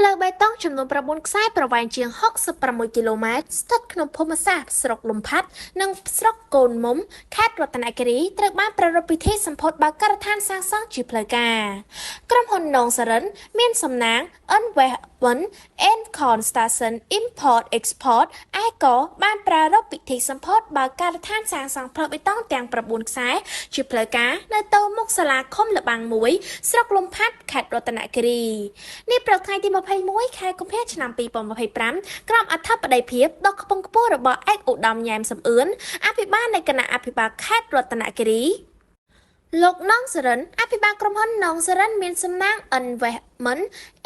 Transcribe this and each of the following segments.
ផ្លូវបេតុងចំនួន9ខ្សែប្រវែងជាង66គីឡូម៉ែត្រស្ថិតក្នុងភូមិសាស្ត្រស្រុកលំផាត់និងស្រុកកូនមុំខេត្តរតនគិរីត្រូវបានប្រារព្ធពិធីសម្ពោធបើកការដ្ឋានសាងសង់ជាផ្លូវការ។ ក្រុមហ៊ុននងសារិនមានសំណាង Investment and Construction Import Export ឯកបានប្រារព្ធពិធីសម្ពោធបើកការដ្ឋានសាងសង់ផ្លូវបេតុងទាំង9ខ្សែជាផ្លូវការនៅទល់មុខសាលាឃុំល្បាំង1ស្រុកលំផាត់ខេត្តរតនគិរី នាព្រឹកថ្ងៃទី21ខែកុម្ភៈឆ្នាំ2025ក្រោមអធិបតីភាពដ៏ខ្ពង់ខ្ពស់របស់ឯកឧត្តមញ៉ែមសំអឿនអភិបាលនៃគណៈអភិបាលខេត្តរតនគិរី។ លោកនងសរិនអភិបាលក្រុមហ៊ុននងសរិនមានសំណាង Investment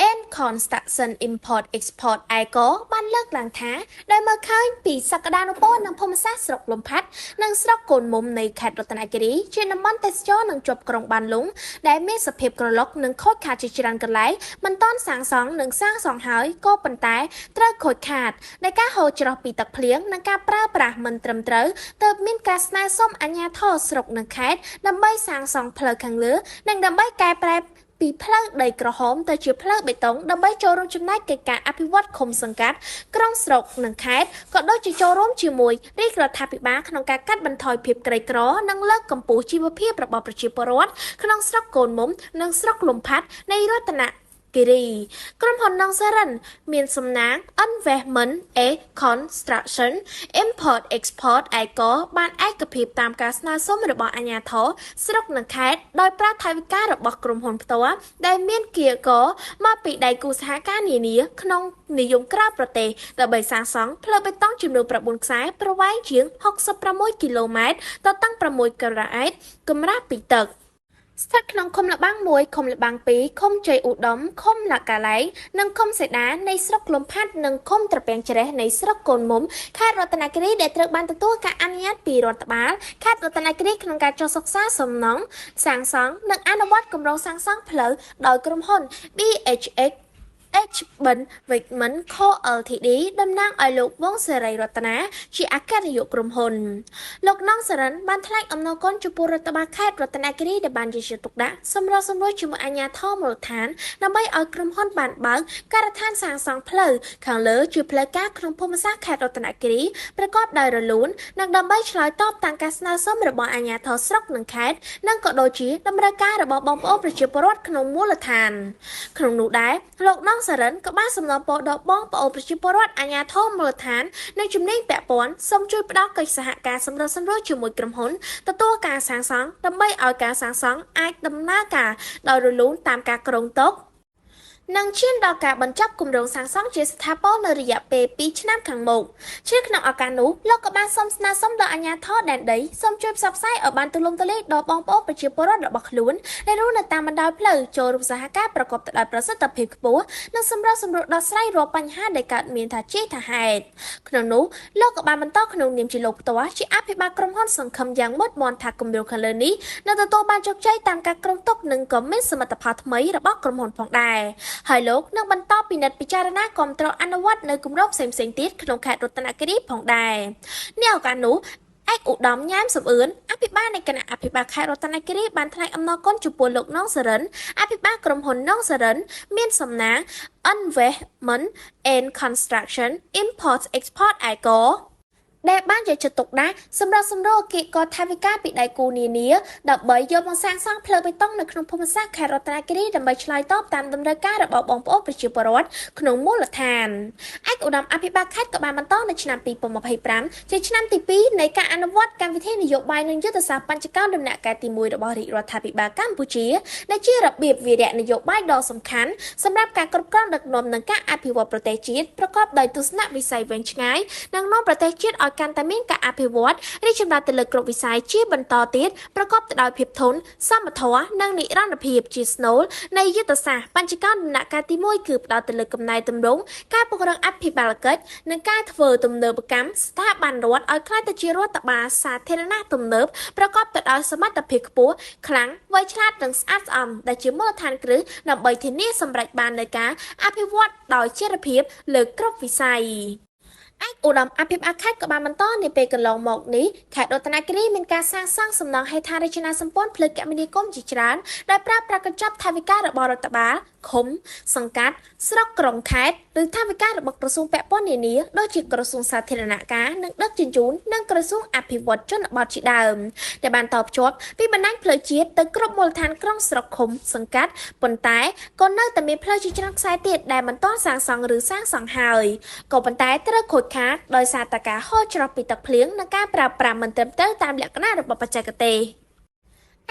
and Construction Import Export ឯកបានលើកឡើងថាដោយមើលឃើញពីសក្តានុពលនិងភូមិសាស្ត្រស្រុកលំផាត់និងស្រុកកូនមុំនៃខេត្តរតនគិរីជាតំបន់ទេសចរនិងជាប់ក្រុងបានលុងដែលមានសភាពក្រឡុកនិងខូចខាតជាច្រើនកន្លែងមិនទាន់សាងសង់និងសាងសង់ហើយក៏ប៉ុន្តែត្រូវខូចខាតដោយការហូរច្រោះពីទឹកភ្លៀងនិងការប្រើប្រាស់មិនត្រឹមត្រូវទើបមានការស្នើសុំអាជ្ញាធរស្រុកនិងខេត្តដើម្បីសាងសង់ផ្លូវខាងលើនិងដើម្បីកែប្រែពីផ្លូវដីក្រហមទៅជាផ្លូវបេតុងដើម្បីចូលរួមចំណែកកិច្ចការអភិវឌ្ឍឃុំសង្កាត់ក្រុងស្រុកនិងខេត្តក៏ដូចជាចូលរួមជាមួយរាជរដ្ឋាភិបាលក្នុងការកាត់បន្ថយភាពក្រីក្រនិងលើកកម្ពស់ជីវភាពរបស់ប្រជាពលរដ្ឋក្នុងស្រុកកូនមុំនិងស្រុកលំផាត់នៃរតនគិរី។ ក្រុមហ៊ុននងសារិនមានសំណាង Investment A Construction Import Export ឯកបានឯកភាពតាមការស្នើសុំរបស់អាជ្ញាធរស្រុកនិងខេត្តដោយប្រើថវិការបស់ក្រុមហ៊ុនផ្ទាល់ដែលមានគៀកមកពីដៃគូសហការនានាក្នុងនិយមក្រៅប្រទេសដើម្បីសាងសង់ផ្លូវបេតុងចំនួន9ខ្សែប្រវែងជាង66គីឡូម៉ែត្រទទឹង6ក្រាតកម្រាស់ពីទឹកស្ថិតក្នុងឃុំល្បាំង1ឃុំល្បាំង2ឃុំជ័យឧត្តមឃុំលកាឡែងនិងឃុំសេដានៃស្រុកលំផាត់និងឃុំត្រពាំងច្រេះនៃស្រុកកូនមុំខេត្តរតនគិរីដែលត្រូវបានទទួលការអនុញ្ញាតពីរដ្ឋបាលខេត្តរតនគិរីក្នុងការចុះសិក្សាសំណង់សាងសង់និងអនុវត្តគម្រោងសាងសង់ផ្លូវដោយក្រុមហ៊ុន BHX H បិន Wigman Co Ltd តំណាងឲ្យលោកវងសេរីរតនាជាអគ្គនាយកក្រុមហ៊ុន។ លោកនងសរិនបានថ្លែងអំណរគុណចំពោះរដ្ឋបាលខេត្តរតនគិរីដែលបានយកចិត្តទុកដាក់សម្របសម្រួលជាមួយអាជ្ញាធរមូលដ្ឋានដើម្បីឲ្យក្រុមហ៊ុនបានបើកការដ្ឋានសាងសង់ផ្លូវខាងលើជាផ្លូវការក្នុងភូមិសាស្ត្រខេត្តរតនគិរីប្រកបដោយរលូននិងដើម្បីឆ្លើយតបតាមការស្នើសុំរបស់អាជ្ញាធរស្រុកនិងខេត្តនិងក៏ដូចជាតម្រូវការរបស់បងប្អូនប្រជាពលរដ្ឋក្នុងមូលដ្ឋាន។ ក្នុងនោះដែរលោកនងសរិនក៏បានសំណូមពរដល់បងប្អូនប្រជាពលរដ្ឋអាជ្ញាធរមូលដ្ឋាននិងជំនាញពាក់ព័ន្ធសូមជួយផ្ដល់កិច្ចសហការសម្របសម្រួលជាមួយក្រុមហ៊ុនទទួលការសាងសង់ដើម្បីឲ្យការសាងសង់អាចដំណើរការដោយរលូនតាមការគ្រោងទុកនិងឈានដល់ការបញ្ចប់គម្រោងសាងសង់ជាស្ថាពរនៅរយៈពេល2ឆ្នាំខាងមុខ។ ជាក្នុងឱកាសនោះលោកក៏បានសូមស្នើសុំដល់អាជ្ញាធរដែនដីសូមជួយផ្សព្វផ្សាយឲ្យបានទូលំទូលាយដល់បងប្អូនប្រជាពលរដ្ឋរបស់ខ្លួនដែលរស់នៅតាមបណ្ដោយផ្លូវចូលរួមសហការប្រកបទៅដោយប្រសិទ្ធភាពខ្ពស់និងសម្របសម្រួលដោះស្រាយរាល់បញ្ហាដែលកើតមានថាជាថាហេតុ។ ក្នុងនោះលោកក៏បានបន្តក្នុងនាមជាលោកផ្ទាល់ជាអភិបាលក្រុមហ៊ុនសង្ឃឹមយ៉ាងមុតមន់ថាគម្រោងខាងលើនេះនឹងទទួលបានជោគជ័យតាមការគ្រោងទុកនិងក៏មានសមិទ្ធផលថ្មីរបស់ក្រុមហ៊ុនផងដែរហើយលោកនឹងបន្តពិនិត្យពិចារណាគាំទ្រអនុវត្តនៅគម្រោងផ្សេងៗទៀតក្នុងខេត្តរតនគិរីផងដែរ។ នាឱកាសនោះឯកឧត្តមញ៉ែមសំអឿនអភិបាលនៃគណៈអភិបាលខេត្តរតនគិរីបានថ្លែងអំណរគុណចំពោះលោកនងសរិនអភិបាលក្រុមហ៊ុននងសរិនមានសំណាង Investment and Construction Import Export ឯកដែលបានយកចិត្តទុកដាក់សម្រាប់សម្រួលគៀកកថវិកាពីដៃគូនានាដើម្បីយកមកសាងសង់ផ្លូវបេតុងនៅក្នុងភូមិសាស្ត្រខេត្តរតនគិរីដើម្បីឆ្លើយតបតាមតម្រូវការរបស់បងប្អូនប្រជាពលរដ្ឋក្នុងមូលដ្ឋាន។ ឯកឧត្តមអភិបាលខេត្តក៏បានបន្តនៅឆ្នាំ2025ជាឆ្នាំទី2នៃការអនុវត្តកម្មវិធីនយោបាយនិងយុទ្ធសាស្ត្របញ្ចកោណដំណាក់កាលទី1របស់រាជរដ្ឋាភិបាលកម្ពុជាដែលជារបៀបវារៈនយោបាយដ៏សំខាន់សម្រាប់ការគ្រប់គ្រងដឹកនាំនិងការអភិវឌ្ឍប្រទេសជាតិប្រកបដោយទស្សនវិស័យវែងឆ្ងាយនិងនាំប្រទេសជាតិឲ្យកាន់តែមានការអភិវឌ្ឍរីកចម្រើនទៅលើគ្រប់វិស័យជាបន្តទៀតប្រកបទៅដោយភាពធន់សមធម៌និងនិរន្តរភាពជាស្នូលនៃយុទ្ធសាស្ត្របញ្ចកោណដំណាក់កាលទី1គឺផ្ដោតទៅលើកំណែទម្រង់ការពង្រឹងអភិបាលកិច្ចនិងការធ្វើទំនើបកម្មស្ថាប័នរដ្ឋឲ្យក្លាយទៅជារដ្ឋបាលសាធារណៈទំនើបប្រកបទៅដោយសមត្ថភាពខ្ពស់ខ្លាំងវៃឆ្លាតនិងស្អាតស្អំដែលជាមូលដ្ឋានគ្រឹះដើម្បីធានាសម្រេចបាននូវការអភិវឌ្ឍដោយចីរភាពលើគ្រប់វិស័យ។ ឯកឧត្តមអភិបាលខេត្តក៏បានបន្តនាពេលកន្លងមកនេះខេត្តរតនគិរីមានការសាងសង់សំណង់ហេដ្ឋារចនាសម្ព័ន្ធផ្លូវគមនាគមន៍ជាច្រើនដែលប្រើប្រាស់កញ្ចប់ថវិការបស់រដ្ឋបាល ឃុំ សង្កាត់ ស្រុកក្រុងខេត្ត ឬថវិការបស់ក្រសួងពាក់ព័ន្ធនានា ដូចជាក្រសួងសាធារណការនិងដឹកជញ្ជូន និងក្រសួងអភិវឌ្ឍជនបទជាដើម ដែលបានតភ្ជាប់ពីបណ្ដាញផ្លូវជាតិទៅគ្រប់មូលដ្ឋានក្រុងស្រុកឃុំសង្កាត់ ប៉ុន្តែក៏នៅតែមានផ្លូវជាច្រើនខ្សែទៀតដែលមិនទាន់សាងសង់ឬសាងសង់ហើយ ក៏ប៉ុន្តែត្រូវខូចខាតដោយសារតែការហូរច្រោះពីទឹកភ្លៀង និងការប្រើប្រាស់មិនត្រឹមត្រូវតាមលក្ខណៈរបស់បច្ចេកទេស។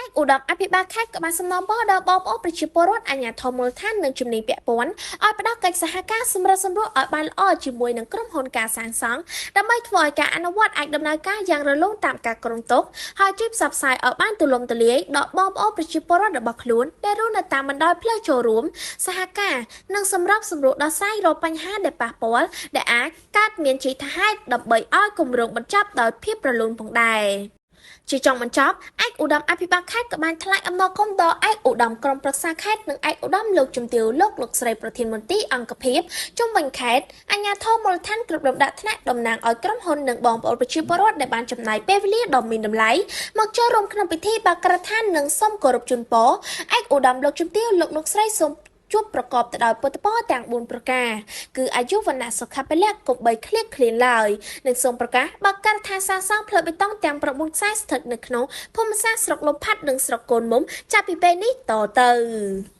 ឯកឧត្តមអភិបាលខេត្តក៏បានសំណូមពរដល់បងប្អូនប្រជាពលរដ្ឋ អាជ្ញាធរមូលដ្ឋាន និងជំនាញពាក់ព័ន្ធ ឲ្យផ្ដល់កិច្ចសហការសម្របសម្រួលឲ្យបានល្អជាមួយនឹងក្រុមហ៊ុនការសាងសង់ ដើម្បីធ្វើឲ្យការអនុវត្តអាចដំណើរការយ៉ាងរលូនតាមការគ្រោងទុក ហើយជួយផ្សព្វផ្សាយឲ្យបានទូលំទូលាយដល់បងប្អូនប្រជាពលរដ្ឋរបស់ខ្លួនដែលរស់នៅតាមបណ្ដោយផ្លូវ ចូលរួមសហការនិងសម្របសម្រួលដោះស្រាយរាល់បញ្ហាដែលប៉ះពាល់ដែលអាចកើតមានជាហេតុ ដើម្បីឲ្យគម្រោងបញ្ចប់ដោយភាពរលូនផងដែរ។ ជាចុងបញ្ចប់ ឯកឧត្តមអភិបាលខេត្តក៏បានថ្លែងអំណរគុណដល់ឯកឧត្តមក្រុមប្រឹក្សាខេត្ត និងឯកឧត្តមលោកជំទាវលោកលោកស្រីប្រធានមន្ទីរអង្គភាពជុំវិញខេត្ត អាជ្ញាធរមូលដ្ឋានគ្រប់លំដាប់ថ្នាក់ តំណាងឲ្យក្រុមហ៊ុន និងបងប្អូនប្រជាពលរដ្ឋ ដែលបានចំណាយពេលវេលាដ៏មានតម្លៃមកចូលរួមក្នុងពិធីបើកការដ្ឋាន និងសូមគោរពជូនពរឯកឧត្តមលោកជំទាវលោកលោកស្រីសូមជួបប្រកបទៅដោយពុទ្ធពរទាំង 4 ប្រការ គឺអាយុ វណ្ណៈ សុខៈ ពលៈ កុំបីឃ្លៀងឃ្លានឡើយ និងសូមប្រកាសបើកការដ្ឋានសាងសង់ផ្លូវបេតុងទាំង 9 ខ្សែ ស្ថិតនៅក្នុងភូមិសាស្ត្រស្រុកលំផាត់ និងស្រុកកូនមុំ ចាប់ពីពេលនេះតទៅ។